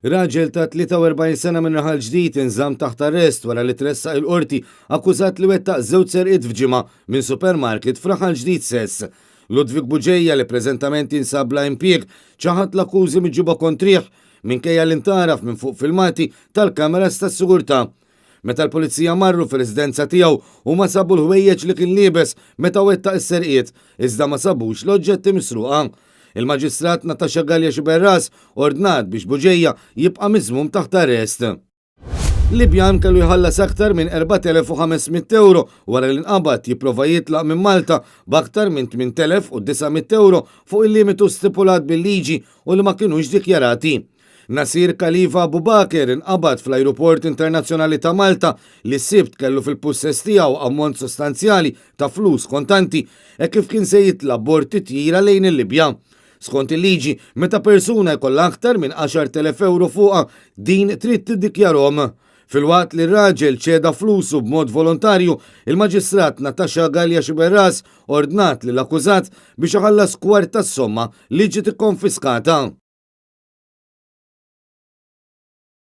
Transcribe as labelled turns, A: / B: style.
A: Raġel ta' 43 sena minn Raħal Ġdid inżamm taħt arrest wara li tressaq il-Qorti akkużat li wettaq żewġ serqiet f'ġimgħa minn supermarket f'Raħal Ġdid stess. Ludwig Bugeja li preżentament jinsab bla impjieg ċaħad l-akkużi miġjuba kontrih minkejja li ntgħaraf minn fuq filmati tal-kameras tas-sigurtà. Meta l-Pulizija marru fir-residenza tiegħu, huma sabu l-ħwejjeġ li kien liebes meta wettaq is-serqiet, iżda ma sabux l-oġġetti misruqa. Il-Maġistrat Natasha Galea Sciberras ordnat biex Bugeja jibqa' miżmum taħt arrest. Libjan kellu jħallas aktar minn 4,500 ewro wara li nqabad jipprova jitlaq minn Malta b'aktar minn 8,900 ewro fuq il-limitu stipulat bil-liġi u li ma kinux dikjarati. Nasir Khalifa Abubaker inqabad fl-Ajruport Internazzjonali ta' Malta li s-Sibt kellu fil-pussess tiegħu ammont sostanzjali ta' flus kontanti hekk kif kien se jitla' bord titjira lejn il-Libja. Skont il-liġi, meta persuna jkollha aktar minn 10,000 ewro fuqha, din trid tiddikjarhom. Filwaqt li r-raġel ċeda flusu b'mod volontarju, il-Maġistrat Natasha Galea Sciberras ordnat lill-akkużat biex iħallas kwart tas-somma li ġiet ikkonfiskata.